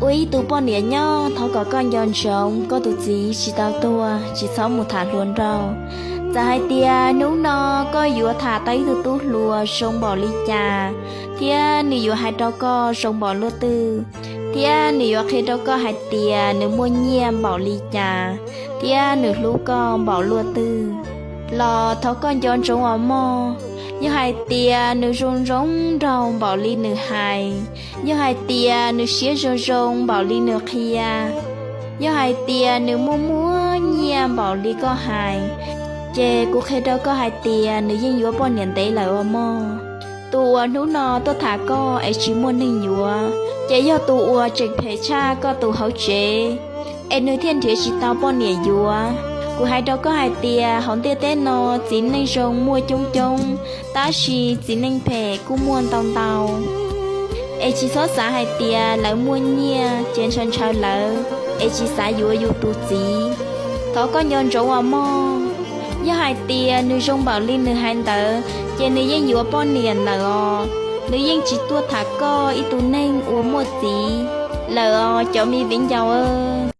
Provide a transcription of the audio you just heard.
Ua ib tug poj niam nyob, thov kom koj nco ntsoov koj tus txiv tsis tau tuag, tsis txhob mus tham hluas nraug. Txawm hais tias hnub no koj yuav tham tau ib tug tub hluas zoo npaum li cas, thiab nws yuav hais rau koj zoo npaum luaj twg, thiab nws yuav qhia rau koj hais tias nws muaj nyiaj npaum li cas, thiab nws hlub koj npaum luaj twg los thov koj nco ntsoov os mog. Yog hais tias nws zoo zoo nraug npaum li nws hais, yog hais tias nws siab zoo zoo npaum li nws qhia, yog hais tias nws muaj muaj nyiaj npaum li koj hais, ces kuv qhia rau koj hais tias nws yeej yuav poj niam ntev lawm os mog. Tus uas hnub no tuaj tham koj es tsis muaj neeg yuav, ces yog tus uas tseem phem tshaj koj tus hauv tsev, es nws thiaj nrhiav tsis tau poj niam yuav. Kuv hais rau koj hais tias hauv ntiaj teb no txiv neej zoo muaj coob coob, tab sis txiv neej phem kuj muaj ntau ntau. Es tsis txhob xav hais tias lawv muaj nyiaj ces ntshaw ntshaw lawv, es tsis xav yuav yus tus txiv. Thov koj nco ntsoov os mog. Yog hais tias nws zoo npaum li nws hais ntawd, ces nws yeej yuav poj niam lawm os. Nws yeej tsis tuaj tham koj ib tug neeg uas muaj txiv lawm os cov me viv ncaus.